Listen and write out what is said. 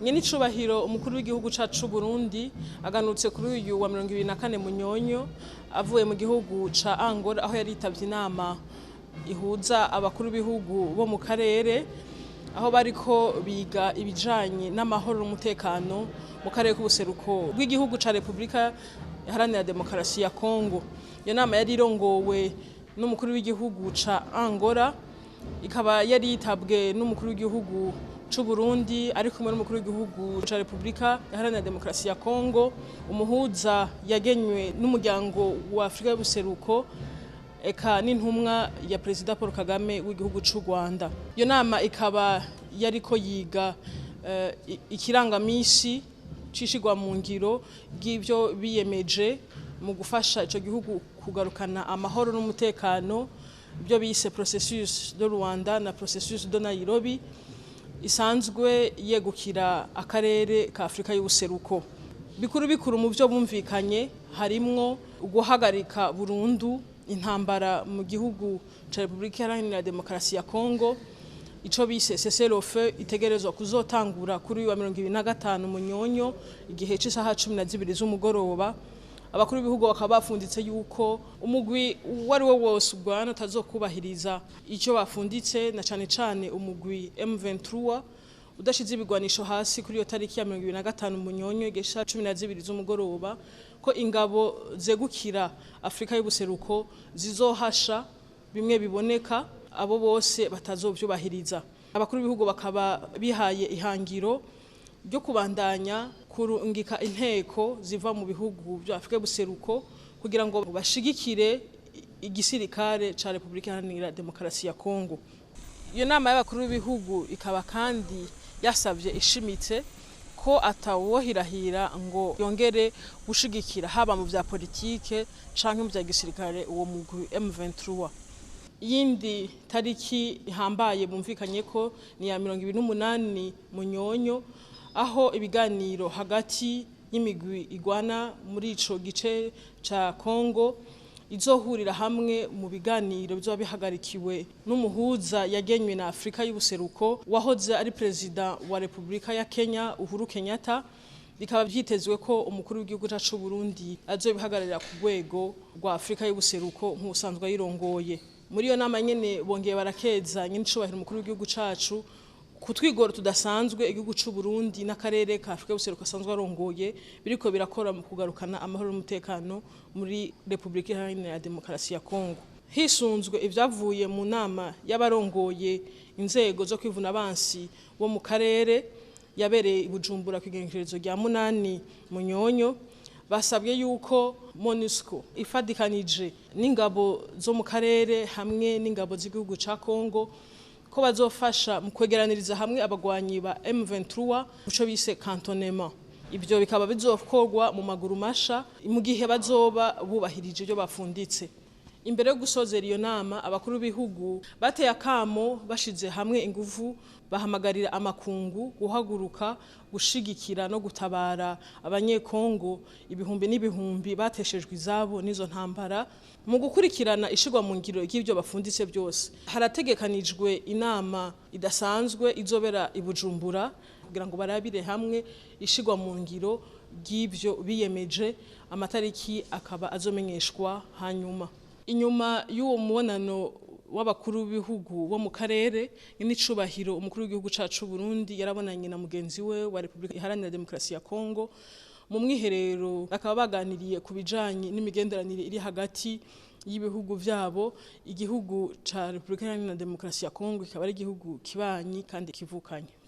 Nyenicubahiro umukuru w'igihugu cacu c'Uburundi aganutse kuri uyu wa 24 Munyonyo avuye mu gihugu ca Angola, aho yaritavye inama ihuza abakuru b'ibihugu bo mu karere, aho bariko biga ibijanye n'amahoro n'umutekano mu karere k'ubuseruko bw'igihugu ca Repubulika Iharanira Demokarasi ya Kongo. Iyo nama yari irongowe n'umukuru w'igihugu ca Angola, ikaba yari yitabwe n'umukuru w'igihugu c'u Burundi ari kumwe n'umukuru w'igihugu ca Repubulika Iharanira Demokarasi ya Kongo, umuhuza yagenywe n'umuryango wa Afrika y'ubuseruko, eka n'intumwa ya Perezida Paul Kagame w'igihugu c'u Rwanda. Iyo nama ikaba yariko yiga ikirangamisi cishigwa mu ngiro ry'ivyo biyemeje mu gufasha ico gihugu kugarukana amahoro n'umutekano, ibyo bise processus de Luanda na processus de Nairobi, isanzwe yegukira akarere ka Afrika y'ubuseruko. Bikuru bikuru mu byo bumvikanye harimwo guhagarika burundu intambara mu gihugu ca Repubulika Iharanira Demokarasi ya Kongo, ico bise cessez-le-feu itegerezwa kuzotangura kuri uyu wa 25 Munyonyo igihe c'isaha 12 z'umugoroba. Abakuru b'ibihugu bakaba bafunditse yuko umugwi uwo ari wo wose urwana utazokubahiriza icyo bafunditse, na cane cane umugwi M23 udashize ibigwanisho hasi kuri iyo tariki ya 25 Munyonyo igihe c'isaha 12 z'umugoroba, ko ingabo zegukira Afrika y'ubuseruko zizohasha bimwe biboneka abo bose batazovyubahiriza. Abakuru b'ibihugu bakaba bihaye ihangiro ryo kubandanya kurungika inteko ziva mu bihugu vya Afrika y'ubuseruko kugira ngo bashigikire igisirikare ca Repubulika Iharanira Demokarasi ya Kongo. Iyo nama y'abakuru b'ibihugu ikaba kandi yasavye ishimitse ko atawohirahira ngo yongere gushigikira, haba mu vya politike canke mu vya gisirikare, uwo mugwi M23. Iyindi tariki ihambaye bumvikanye ko ni ya 28 Munyonyo, aho ibiganiro hagati y'imigwi igwana muri ico gice ca Kongo izohurira hamwe mu biganiro bizoba bihagarikiwe n'umuhuza yagenywe na Afrika y'ubuseruko, wahoze ari perezida wa Repubulika ya Kenya, Uhuru Kenyatta. Bikaba vyitezwe ko umukuru w'igihugu cacu Burundi azobihagararira ku rwego rwa Afrika y'ubuseruko nk'usanzwe ayirongoye. Muri iyo nama nyene bongeye barakeza nyenicubahiro umukuru w'igihugu cacu ku twigoro tudasanzwe igihugu c'u Burundi n'akarere ka Afrika y'ubuseruko asanzwe arongoye biriko birakora mu kugarukana amahoro n'umutekano muri Repubulika Iharanira Demokarasi ya Kongo. Hisunzwe ivyavuye mu nama y'abarongoye inzego zo kwivuna abansi bo mu karere yabereye i Bujumbura ku igenekerezo rya 8 Munyonyo, basabye yuko MONUSCO ifadikanije n'ingabo zo mu karere hamwe n'ingabo z'igihugu ca Kongo ko bazofasha mu kwegeraniriza hamwe abagwanyi ba M23, ico bise cantonnement. Ibyo bikaba bizokorwa mu maguru masha mu gihe bazoba bubahirije ibyo bafunditse. Imbere yo gusozera iyo nama, abakuru b'ibihugu bateye akamo bashize hamwe inguvu, bahamagarira amakungu guhaguruka gushigikira no gutabara abanyekongo ibihumbi n'ibihumbi bateshejwe izabo n'izo ntambara mu gukurikirana ishigwa mu ngiro ry'ibyo bafunditse byose. Harategekanijwe inama idasanzwe izobera i Bujumbura kugira ngo barabire hamwe ishigwa mu ngiro ry'ibyo biyemeje, amatariki akaba azomenyeshwa hanyuma. Inyuma y'uwo mubonano w'abakuru b'ibihugu bo mu karere, n'icubahiro umukuru w'igihugu cacu Burundi yarabonanye na mugenzi we wa Repubulika Iharanira Demokarasi ya Kongo mu mwiherero, bakaba baganiriye ku bijanye n'imigenderanire iri hagati y'ibihugu vyabo. Igihugu ca Repubulika Iharanira Demokarasi ya Kongo kikaba ari igihugu kibanyi kandi kivukanye.